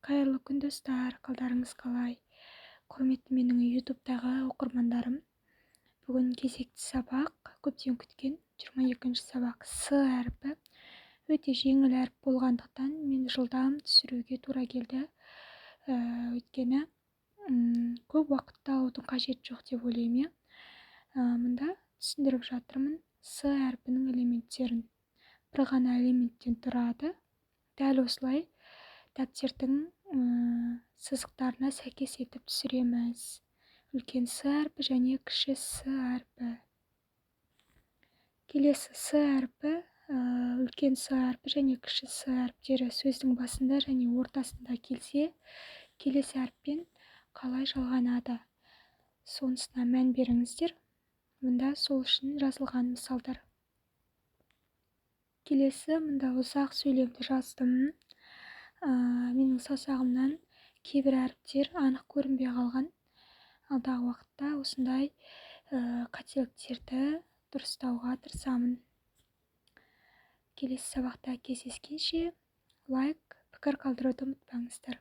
Қайырлы күн, достар! Қалдарыңыз қалай, құрметті менің Ютубтағы оқырмандарым? Бүгін кезекті сабақ, көптен күткен 22 сабақ. С әрпі өте жеңіл әріп болғандықтан, мен жылдам түсіруге тура келді, өйткені көп уақытты алудың қажеті жоқ деп ойлаймын, иә. Мында түсіндіріп жатырмын С әрпінің элементтерін. Бір ғана элементтен тұрады. Дәл осылай дәптердің сызықтарына сәйкес етіп түсіреміз. Үлкен С әрпі және кіші С әрпі. Келесі С әрпі, үлкен С әрпі және кіші С әріптері сөздің басында және ортасында келсе, келесі әріппен қалай жалғанады, сонысына мән беріңіздер. Мұнда сол үшін жазылған мысалдар. Келесі мұнда ұзақ сөйлемді жаздым. Менің саусағымнан кейбір әріптер анық көрінбей қалған. Алдағы уақытта осындай қателіктерді дұрыстауға тырысамын. Келесі сабақта кездескенше, лайк, пікір қалдыруды ұмытпаңыздар.